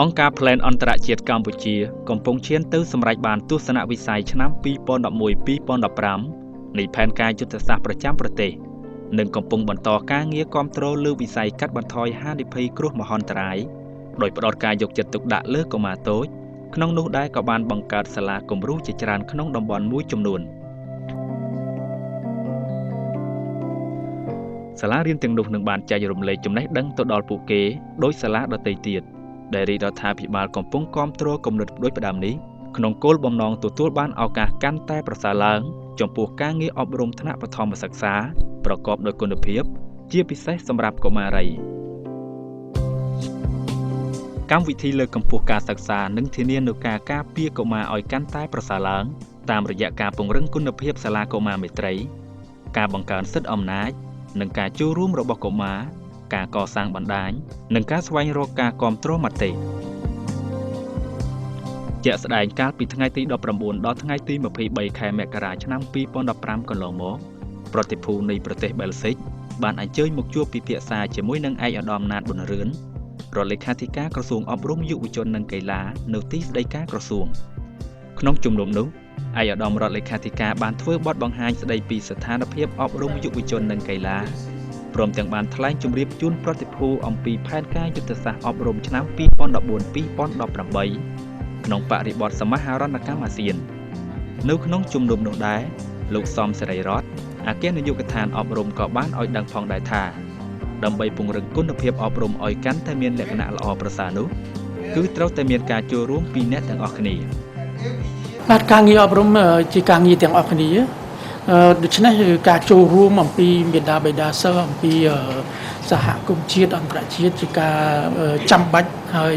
អង្គការ Plan អន្តរជាតិកម្ពុជាកំពុងឈានទៅសម្រេចបានទស្សនវិស័យឆ្នាំ2011-2015នៃផែនការយុទ្ធសាស្ត្រប្រចាំប្រទេសនិងកំពុងបន្តការងារគាំទ្រលើវិស័យកាត់បន្ថយហានិភ័យគ្រោះមហន្តរាយដោយផ្ដោតការយកចិត្តទុកដាក់លើកុមារតូចក្នុងនោះដែរក៏បានបង្កើតសាលាគំរូជាច្រើនក្នុងតំបន់មួយចំនួនសាលារៀនទាំងនោះនឹងបានចែករំលែកចំណេះដឹងទៅដល់ពួកគេដោយសាលាដទៃទៀតដែលរាជរដ្ឋាភិបាលកំពុងគាំទ្រគំនិតផ្ដួចផ្ដើមនេះក្នុងគោលបំណងទទួលបានឱកាសកាន់តែប្រសើរឡើងចំពោះការងារអប់រំថ្នាក់បឋមសិក្សាប្រកបដោយគុណភាពជាពិសេសសម្រាប់កុមារីកម្មវិធីលើកកម្ពស់ការសិក្សានិងធានានូវការការពារកុមារឲ្យកាន់តែប្រសើរឡើងតាមរយៈការពង្រឹងគុណភាពសាលាកុមារមេត្រីការបង្កើនសិទ្ធិអំណាចនិងការចូលរួមរបស់កុមារការកសាងបណ្ដាញនិងការស្វែងរកការគាំទ្រមតិជាក់ស្ដែងកាលពីថ្ងៃទី19ដល់ថ្ងៃទី23ខែមករាឆ្នាំ2015កន្លងមកប្រតិភូនៃប្រទេសបែលហ្សិកបានអញ្ជើញមកជួបពិភាក្សាជាមួយនឹងឯកឧត្តមណាតប៊ុនរឿនរដ្ឋលេខាធិការក្រសួងអប់រំយុវជននិងកីឡានៅទីស្តីការក្រសួងក្នុងជំនុំនោះឯកឧត្តមរដ្ឋលេខាធិការបានធ្វើបទបង្ហាញស្តីពីស្ថានភាពអប់រំយុវជននិងកីឡាព្រមទាំងបានថ្លែងជម្រាបជូនប្រតិភូអំពីផែនការយុទ្ធសាស្ត្រអប់រំឆ្នាំ2014-2018ក្នុងបរិបទសមាហរណកម្មអាស៊ាននៅក្នុងជំនុំនោះដែរលោកសំសេរីរតអគ្គនាយកដ្ឋានអប់រំក៏បានឲ្យដឹងផងដែរថាដើម្បីពង្រឹងគុណភាពអប់រំឲ្យកាន់តែមានលក្ខណៈល្អប្រសើរនោះគឺត្រូវតែមានការចូលរួមពីអ្នកទាំងអស់គ្នាបាទការងារអប់រំជាការងារទាំងអស់គ្នាដូច្នេះការចូលរួមអំពីមេដាបេដាសិស្សអំពីសហគមន៍ជាតិអន្តរជាតិជាការចាំបាច់ហើយ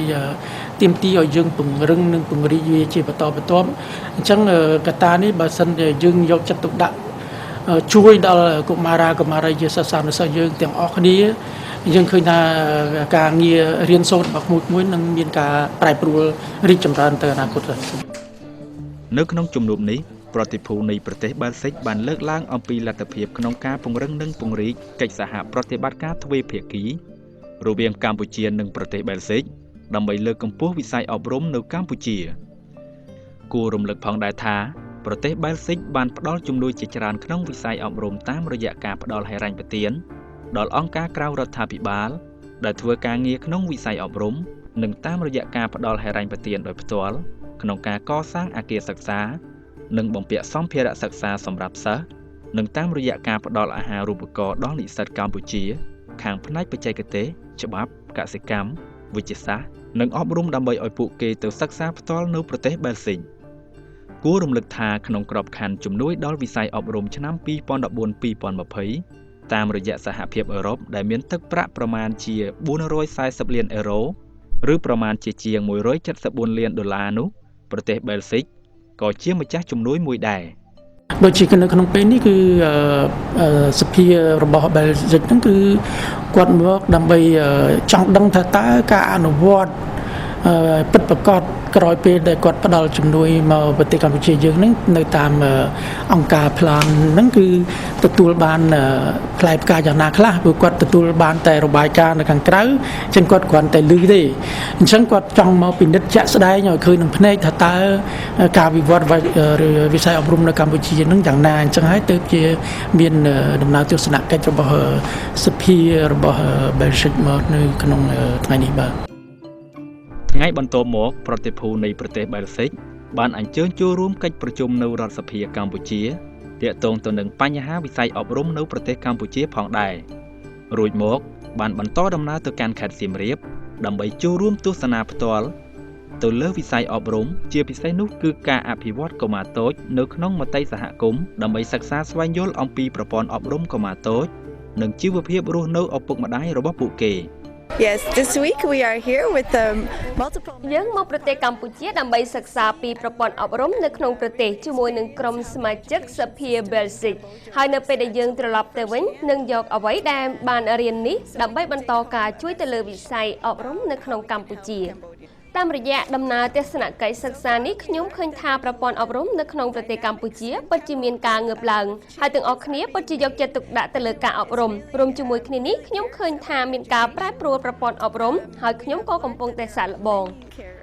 ទាមទារឲ្យយើងពង្រឹងនិងពង្រីកវាជាបន្តបន្ទាប់អញ្ចឹងកត្តានេះបើសិនជាយើងយកចិត្តទុកដាក់ជួយដល់កុមារាកុមារីជាសិស្សានុសិស្សយើងទាំងអស់គ្នាយើងឃើញថាការងាររៀនសូត្ររបស់ក្មួយៗនឹងមានការប្រែប្រួលរីកចម្រើនទៅអនាគតនៅក្នុងជំនួបនេះប្រតិភូនៃប្រទេសបែលហ្សិកបានលើកឡើងអំពីលទ្ធភាពក្នុងការពង្រឹងនិងពង្រីកកិច្ចសហប្រតិបត្តិការទ្វេភាគីរវាងកម្ពុជានិងប្រទេសបែលហ្សិកដើម្បីលើកកម្ពស់វិស័យអប់រំនៅកម្ពុជាគួររំលឹកផងដែរថាប្រទេសបែលហ្សិកបានផ្ដល់ជំនួយជាច្រើនក្នុងវិស័យអប់រំតាមរយៈការផ្ដល់ហិរញ្ញប្បទានដល់អង្គការក្រៅរដ្ឋាភិបាលដែលធ្វើការងារក្នុងវិស័យអប់រំនិងតាមរយៈការផ្ដល់ហិរញ្ញប្បទានដោយផ្ទាល់ក្នុងការកសាងអគារសិក្សានិងបំពាក់សម្ភារៈសិក្សាសម្រាប់សិស្សនិងតាមរយៈការផ្ដល់អាហារូបករណ៍ដល់និស្សិតកម្ពុជាខាងផ្នែកបច្ចេកទេសច្បាប់កសិកម្មវិទ្យាសាស្ត្រនិងអប់រំដើម្បីឲ្យពួកគេទៅសិក្សាផ្ទាល់នៅប្រទេសបែលហ្សិកគួររំលឹកថាក្នុងក្របខ័ណ្ឌជំនួយដល់វិស័យអប់រំឆ្នាំ2014-2020តាមរយៈសហភាពអឺរ៉ុបដែលមានទឹកប្រាក់ប្រមាណជា440លានអេរ៉ូឬប្រមាណជាជាង174លានដុល្លារនោះប្រទេសបែលហ្សិកក៏ជាម្ចាស់ជំនួយមួយដែរដូចជានៅក្នុងពេលនេះគឺសភារបស់បែលហ្សិកហ្នឹងគឺគាត់មកដើម្បីចង់ដឹងថាតើការអនុវត្តពិតប្រាកដក្រោយពេលដែលគាត់ផ្ដល់ជំនួយមកប្រទេសកម្ពុជាយើងហ្នឹងនៅតាមអង្គការ Plan ហ្នឹងគឺទទួលបានផ្លែផ្កាយ៉ាងណាខ្លះព្រោះគាត់ទទួលបានតែរបាយការណ៍នៅខាងក្រៅអញ្ចឹងគាត់គ្រាន់តែឮទេអញ្ចឹងគាត់ចង់មកពិនិត្យជាក់ស្ដែងឲ្យឃើញនឹងភ្នែកថាតើការវិវត្តវិស័យអប់រំនៅកម្ពុជាហ្នឹងយ៉ាងណាអញ្ចឹងហើយទើបជាមានដំណើរទស្សនកិច្ចរបស់សភារបស់បែលហ្សិកមកនៅក្នុងថ្ងៃនេះបាទថ្ងៃបន្ទាប់មកប្រតិភូនៃប្រទេសបែលហ្សិកបានអញ្ជើញចូលរួមកិច្ចប្រជុំនៅរដ្ឋសភាកម្ពុជាទាក់ទងទៅនឹងបញ្ហាវិស័យអប់រំនៅប្រទេសកម្ពុជាផងដែររួចមកបានបន្តដំណើរទៅកាន់ខេត្តសៀមរាបដើម្បីចូលរួមទស្សនាផ្ទាល់ទៅលើវិស័យអប់រំជាពិសេសនោះគឺការអភិវឌ្ឍកុមារតូចនៅក្នុងមតិសហគមន៍ដើម្បីសិក្សាស្វែងយល់អំពីប្រព័ន្ធអប់រំកុមារតូចនិងជីវភាពរស់នៅឪពុកម្ដាយរបស់ពួកគេ Yes, this week we are here with the multiple យើងមកប្រទេសកម្ពុជាដើម្បីសិក្សាពីប្រព័ន្ធអប់រំនៅក្នុងប្រទេសជាមួយនឹងក្រុមសមាជិកសភាបែលហ្សិកហើយនៅពេលដែលយើងត្រឡប់ទៅវិញនឹងយកអ្វីដែលបានរៀននេះដើម្បីបន្តការជួយទៅលើវិស័យអប់រំនៅក្នុងកម្ពុជាតាមរយៈដំណើរទស្សនកិច្ចសិក្សានេះខ្ញុំឃើញថាប្រព័ន្ធអប់រំនៅក្នុងប្រទេសកម្ពុជាពិតជាមានការងើបឡើងហើយទាំងអស់គ្នាពិតជាយកចិត្តទុកដាក់ទៅលើការអប់រំរួមជាមួយគ្នានេះខ្ញុំឃើញថាមានការប្រែប្រួលប្រព័ន្ធអប់រំហើយខ្ញុំក៏កំពុងតែសាកល្បង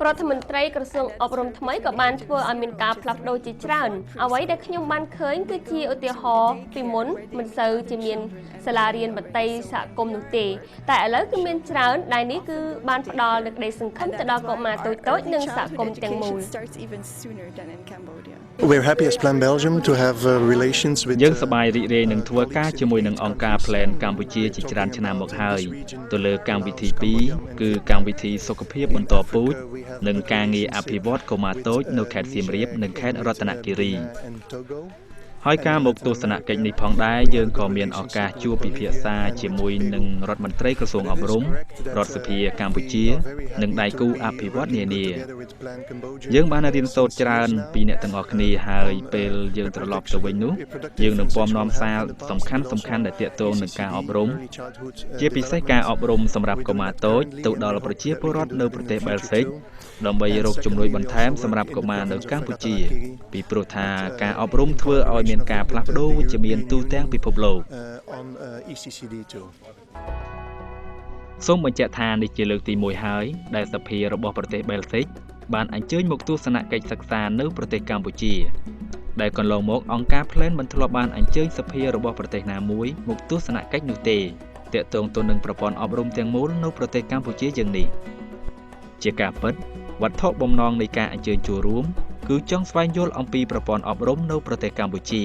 រដ្ឋមន្ត្រីក្រសួងអប់រំថ្មីក៏បានធ្វើឲ្យមានការផ្លាស់ប្ដូរជាច្រើនអ្វីដែលខ្ញុំបានឃើញគឺជាឧទាហរណ៍ពីមុនមិនសូវជាមានសាលារៀនមត្តេយ្យសហគមន៍នោះទេតែឥឡូវគឺមានច្រើនដែលនេះគឺបានផ្ដល់នូវក្តីសង្ឃឹមទៅដល់កុមារតូចៗនិងសហគមន៍ទាំងមូល starts even sooner than in Cambodia. We're happy as Plan Belgium to have relations with យើងសប្បាយរីករាយនឹងធ្វើការជាមួយនឹងអង្គការ Plan កម្ពុជាជាច្រើនឆ្នាំមកហើយទៅលើកម្មវិធីពីរគឺកម្មវិធីសុខភាពបន្តពូជនិងការងារអភិវឌ្ឍកុមារតូចនៅខេត្តសៀមរាបនិងខេត្តរតនគិរីហើយការមកទស្សនកិច្ចនេះផងដែរយើងក៏មានឱកាសជួបពិភាក្សាជាមួយនឹងរដ្ឋមន្ត្រីក្រសួងអប់រំរដ្ឋសភាកម្ពុជានិងដៃគូអភិវឌ្ឍនានាយើងបានរៀនសូត្រច្រើនពីអ្នកទាំងអស់គ្នាហើយពេលយើងត្រឡប់ទៅវិញនោះយើងនឹងពំនាំសារសំខាន់សំខាន់ដែលទាក់ទងនឹងការអប់រំជាពិសេសការអប់រំសម្រាប់កុមារតូចទៅដល់ប្រជាពលរដ្ឋនៅប្រទេសបែលហ្សិកដើម្បីរកជំនួយបន្ថែមសម្រាប់កុមារនៅកម្ពុជាពីព្រោះថាការអប់រំធ្វើឲ្យមានការផ្លាស់ប្ដូរវិជ្ជមានទូទាំងពិភពលោកសូមបញ្ជាក់ថានេះជាលើកទី1ហើយដែលសភារបស់ប្រទេសបែលហ្សិកបានអញ្ជើញមកទស្សនកិច្ចសិក្សានៅប្រទេសកម្ពុជាដែលកន្លងមកអង្គការ Plan មិនធ្លាប់បានអញ្ជើញសភារបស់ប្រទេសណាមួយមកទស្សនកិច្ចនោះទេទាក់ទងទៅនឹងប្រព័ន្ធអប់រំទាំងមូលនៅប្រទេសកម្ពុជាយើងនេះជាការពិតវត្ថុបំណងនៃការអញ្ជើញចូលរួមគឺចង់ស្វែងយល់អំពីប្រព័ន្ធអប់រំនៅប្រទេសកម្ពុជា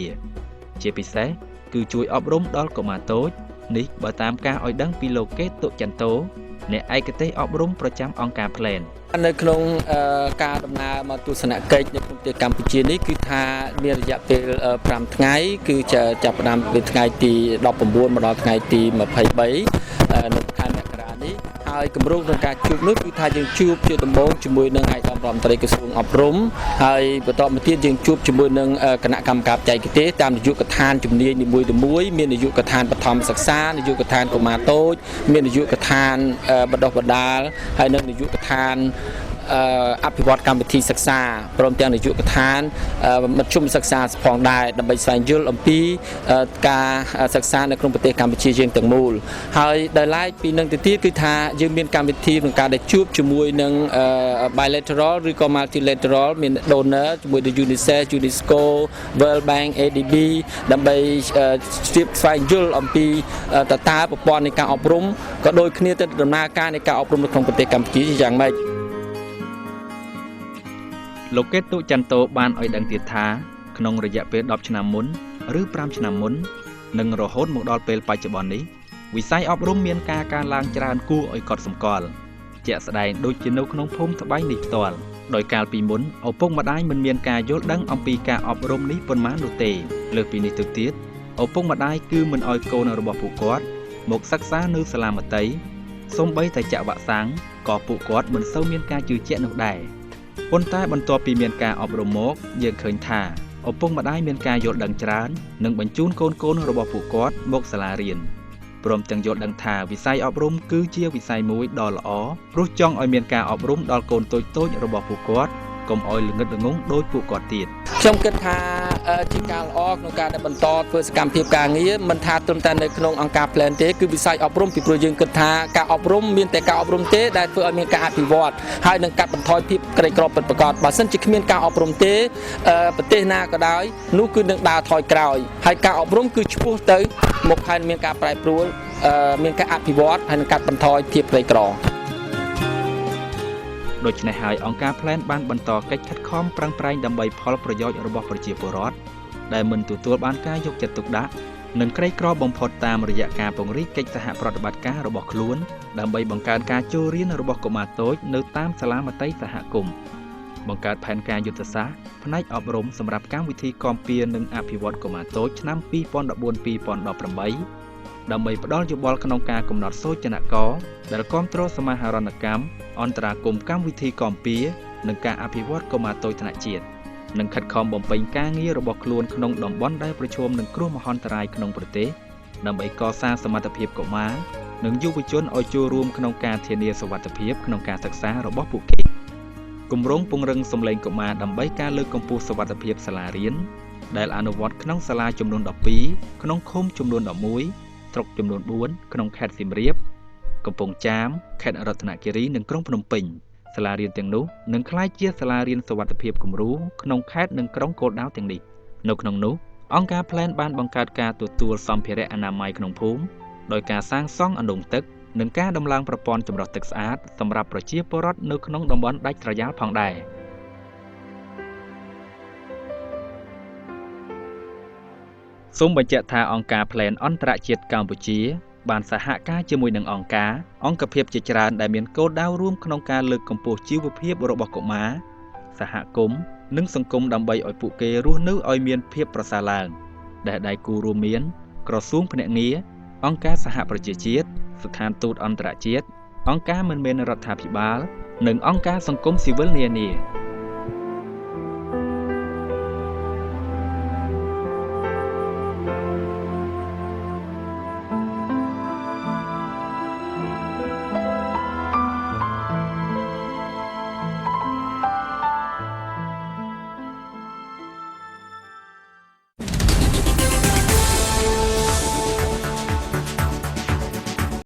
ជាពិសេសគឺជួយអប់រំដល់កុមារតូចនេះបើតាមការឲ្យដឹងពីលោកកេតុចន្ទោអ្នកឯកទេសអប់រំប្រចាំអង្គការ Plan នៅក្នុងការដំណើរមកទស្សនកិច្ចនៅក្នុងប្រទេសកម្ពុជានេះគឺថាមានរយៈពេល5ថ្ងៃគឺចាប់ផ្ដើមពីថ្ងៃទី19មកដល់ថ្ងៃទី23នៅខែមករានេះហើយគម្រោងក្នុងការជួបនោះគឺថាយើងជួបជាដំបូងជាមួយនឹងឯកឧត្តមរដ្ឋមន្ត្រីក្រសួងអប់រំហើយបន្តមកទៀតយើងជួបជាមួយនឹងគណៈកម្មការបច្ចេកទេសតាមនាយកដ្ឋានជំនាញនីមួយៗមាននាយកដ្ឋានបឋមសិក្សានាយកដ្ឋានកុមារតូចមាននាយកដ្ឋានបណ្ដុះបណ្ដាលហើយនិងនាយកដ្ឋានអភិវឌ្ឍកម្មវិធីសិក្សាព្រមទាំងនាយកដ្ឋានមធ្យមសិក្សាផងដែរដើម្បីស្វែងយល់អំពីការសិក្សានៅក្នុងប្រទេសកម្ពុជាយើងទាំងមូលហើយដោយឡែកពីនឹងទៅទៀតគឺថាយើងមានកម្មវិធីក្នុងការដែលជួបជាមួយនឹង bilateral ឬក៏ multilateral មាន donor ជាមួយនឹង UNICEF, UNESCO, World Bank, ADB ដើម្បីជ្រាបស្វែងយល់អំពីតើប្រព័ន្ធនៃការអប់រំក៏ដូចគ្នាទៅដំណើរការនៃការអប់រំនៅក្នុងប្រទេសកម្ពុជាយ៉ាងម៉េចលោកកេតុចន្ទោបានឲ្យដឹងទៀតថាក្នុងរយៈពេល10ឆ្នាំមុនឬ5ឆ្នាំមុននិងរហូតមកដល់ពេលបច្ចុប្បន្ននេះវិស័យអប់រំមានការកើនឡើងច្រើនគួរឲ្យកត់សម្គាល់ជាក់ស្ដែងដូចជានៅក្នុងភូមិត្បែងនេះផ្ទាល់ដោយកាលពីមុនឪពុកម្ដាយមិនមានការយល់ដឹងអំពីការអប់រំនេះប៉ុន្មាននោះទេលើសពីនេះទៅទៀតឪពុកម្ដាយគឺមិនឲ្យកូនរបស់ពួកគាត់មកសិក្សានៅសាលាមត្តេយ្យសូម្បីតែចាក់វ៉ាក់សាំងក៏ពួកគាត់មិនសូវមានការជឿជាក់នោះដែរប៉ុន្តែបន្ទាប់ពីមានការអប់រំមកយើងឃើញថាឪពុកម្ដាយមានការយល់ដឹងច្រើននិងបញ្ជូនកូនៗរបស់ពួកគាត់មកសាលារៀនព្រមទាំងយល់ដឹងថាវិស័យអប់រំគឺជាវិស័យមួយដ៏ល្អព្រោះចង់ឲ្យមានការអប់រំដល់កូនតូចៗរបស់ពួកគាត់កុំឲ្យល្ងឹតល្ងងដូចពួកគាត់ទៀតខ្ញុំគិតថាជាការល្អក្នុងការដែលបន្តធ្វើសកម្មភាពការងារមិនថាត្រឹមតែនៅក្នុងអង្គការ Plan ទេគឺវិស័យអប់រំពីព្រោះយើងគិតថាការអប់រំមានតែការអប់រំទេដែលធ្វើឲ្យមានការអភិវឌ្ឍហើយនឹងកាត់បន្ថយភាពក្រីក្រពិតប្រាកដបើសិនជាគ្មានការអប់រំទេប្រទេសណាក៏ដោយនោះគឺនឹងដើរថយក្រោយហើយការអប់រំគឺឆ្ពោះទៅមុខហើយមានការប្រែប្រួលមានការអភិវឌ្ឍហើយនឹងកាត់បន្ថយភាពក្រីក្រដូច្នេះហើយអង្គការ Plan បានបន្តកិច្ចខិតខំប្រឹងប្រែងដើម្បីផលប្រយោជន៍របស់ប្រជាពលរដ្ឋដែលមិនទទួលបានការយកចិត្តទុកដាក់និងក្រីក្របំផុតតាមរយៈការពង្រីកកិច្ចសហប្រតិបត្តិការរបស់ខ្លួនដើម្បីបង្កើនការចូលរៀនរបស់កុមារតូចនៅតាមសាលាមត្តេយ្យសហគមន៍បង្កើតផែនការយុទ្ធសាស្ត្រផ្នែកអប់រំសម្រាប់កម្មវិធីគាំពារនិងអភិវឌ្ឍកុមារតូចឆ្នាំ 2014-2018 ដើម្បីផ្ដល់យោបល់ក្នុងការកំណត់សូចនាករដែលគាំទ្រសមាហរណកម្មអន្តរាគមន៍កម្មវិធីគាំពារនិងការអភិវឌ្ឍកុមារតូចថ្នាក់ជាតិនិងខិតខំបំពេញការងាររបស់ខ្លួនក្នុងតំបន់ដែលប្រឈមនឹងគ្រោះមហន្តរាយក្នុងប្រទេសដើម្បីកសាងសមត្ថភាពកុមារនិងយុវជនឲ្យចូលរួមក្នុងការធានាសុវត្ថិភាពក្នុងការសិក្សារបស់ពួកគេគម្រោងពង្រឹងសម្លេងកុមារដើម្បីការលើកកម្ពស់សុវត្ថិភាពសាលារៀនដែលអនុវត្តក្នុងសាលាចំនួន12ក្នុងឃុំចំនួន11ស្រុកចំនួន4ក្នុងខេត្តសៀមរាបកំពង់ចាមខេត្តរតនគិរីនិងក្រុងភ្នំពេញ សាលារៀនទាំងនោះនឹងក្លាយជាសាលារៀនសុវត្ថិភាពគំរូក្នុងខេត្តនិងក្រុងគោលដៅទាំងនេះនៅក្នុងនោះអង្គការ Plan បានបង្កើតការទទួលសម្ភារៈអនាម័យក្នុងភូមិដោយការសាងសង់អណ្ដូងទឹកនិងការដំឡើងប្រព័ន្ធចម្រោះទឹកស្អាតសម្រាប់ប្រជាពលរដ្ឋនៅក្នុងតំបន់ដាច់ស្រយាលផងដែរសូមបញ្ជាក់ថាអង្គការ Plan អន្តរជាតិកម្ពុជាបានសហការជាមួយនឹងអង្គការអង្គភាពជាច្រើនដែលមានគោលដៅរួមក្នុងការលើកកម្ពស់ជីវភាពរបស់កុមារសហគមន៍និងសង្គមដើម្បីឲ្យពួកគេរស់នៅឲ្យមានភាពប្រសើរឡើងដែលដៃគូរួមមានក្រសួងភ្នាក់ងារអង្គការសហប្រជាជាតិស្ថានទូតអន្តរជាតិអង្គការមិនមែនរដ្ឋាភិបាលនិងអង្គការសង្គមស៊ីវិលនានា។